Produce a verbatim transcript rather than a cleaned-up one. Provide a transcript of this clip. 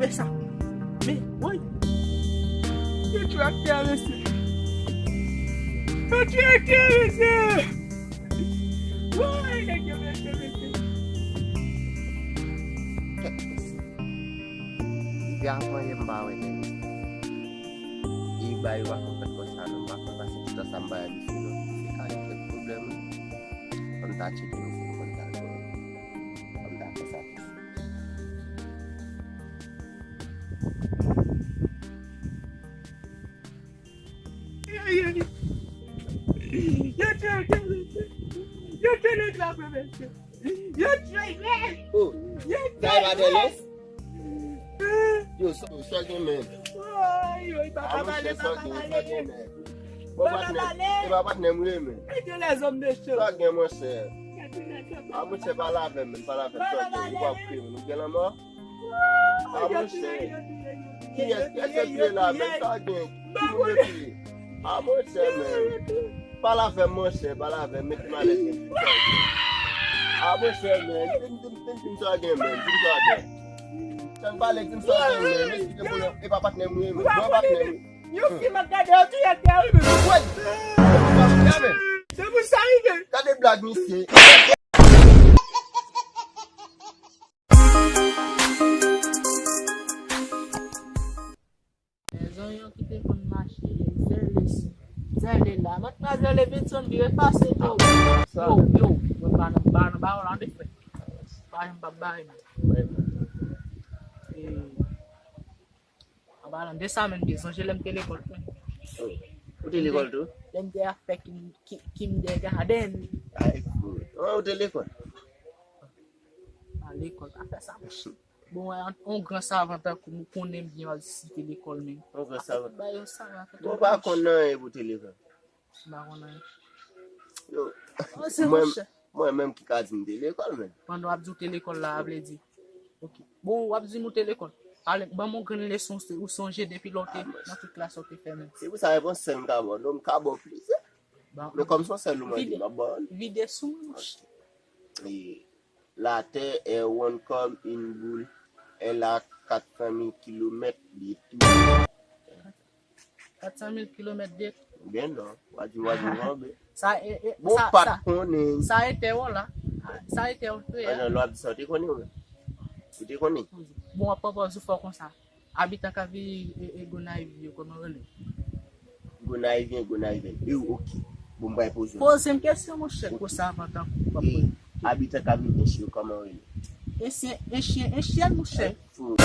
E sa. Men, woy. Yo tchwe ak tè a, mesye. Yo tchwe ak tè a, mesye. Woy, nèg yo mete, mesye. Kèt, mesye. Depi avan yè m pa wè nèg. E ba yo pa konprann konsa non, m pa konn pase tout tan sa m pa wè misye non. Se ka gen kèk pwoblèm wi. Fò m ta tcheke misye, fò m ta jwenn. Fò m ta fè sa. Yo tchwe, yo tchwe nèg la vre, mesye. Yo tchwe nèg. Oh, yo tchwe nèg. Yo, sa, sa gen men. Woy, woy, papa pale, papa pale. Bon, papa pale. E pa patnè m wi, men. Mete lèzòm de cho. Sa gen, monchè. A, monchè, pale avè m, men, pale avè m. Sa gen, ou pa kri, men, ou gen lanmò. A, monchè. Kiyès, kiyès yo touye la, men? Sa gen? Ki moun yo touye? A, monchè, men. Pale avè m, monchè, pale avè m, mete m alèz, men. Di m sa w gen. A, monchè, men. Di m, di m, di m, di m sa w gen, men. Di m sa w gen. Chan pale, di m sa w gen, men. Mesye, e pa patnè m wi, men. Bon, e patnè m wi. Yon fi m ap gade, yo touye ak tè wi, men. Wè! Se pou sa rive. Gade blag, misye. Lèzanyon ki te konn mache, zèle si, zèle la. Matmwazèl Evenson vire pase yo. Yo, yo, mwen pa nan, pa nan bawon la, de frè. Pa janm pa bay, non. E, an palan de sa menm, byen, sonje lè m te lekòl, frè. Ou te lekòl tou? Lè m te ap fè Kim, Kim, Kindergarten. Ay, fout. Ou te lekòl? A lekòl, pa fè sa, monchè. Bon, wè, yon, yon gran savan tankou m, ou konnen m byen, w ap di si te lekòl, men. Yon gran savan. Ba yon savan. Bon, ou pa konn anyen pou te lekòl. M pa konn anyen. Yo, mwen, mwen menm ki ka di m te lekòl, men. Pandan w ap di w te lekòl la, a vle di. Ok. Bon, w ap di m ou te lekòl. Pale, ban m yon grenn leson, ou sonje depi lè w te nan tout klas ou te fè menm. Se pou sa, repons sèl m ka ba w. Non, m ka ba w plizyè. Men kòm se yon sèl ou mande, m ap ba w. Vide sou mwen, monchè. E, la Terre est ronde comme une boule. Elle a quatre cent mille kilomètres de tour. Kat san mil kilomèt de. Byen non, w a di, w a di, w a di. Sa e, e, bon, sa, pa t sa, konnen. Sa e tè w la. Sa e tè w, frè. An, non, lè w ap di sa, w te konnen, wi. Ou te konnen. Bon, w ap pran pòz ou fò konsa. Abitan k ap viv, e, e, Gonayiv yo, kòman yo rele? Gonayivyen, Gonayivyen. E, ok. Bon, m pral poze w. Poze m kesyon, monchè, konsa, pantan w ap poze. Abitan k ap viv Ench yo, kòman yo rele? Enchyen, enchyen, enchyen, monchè. Fout.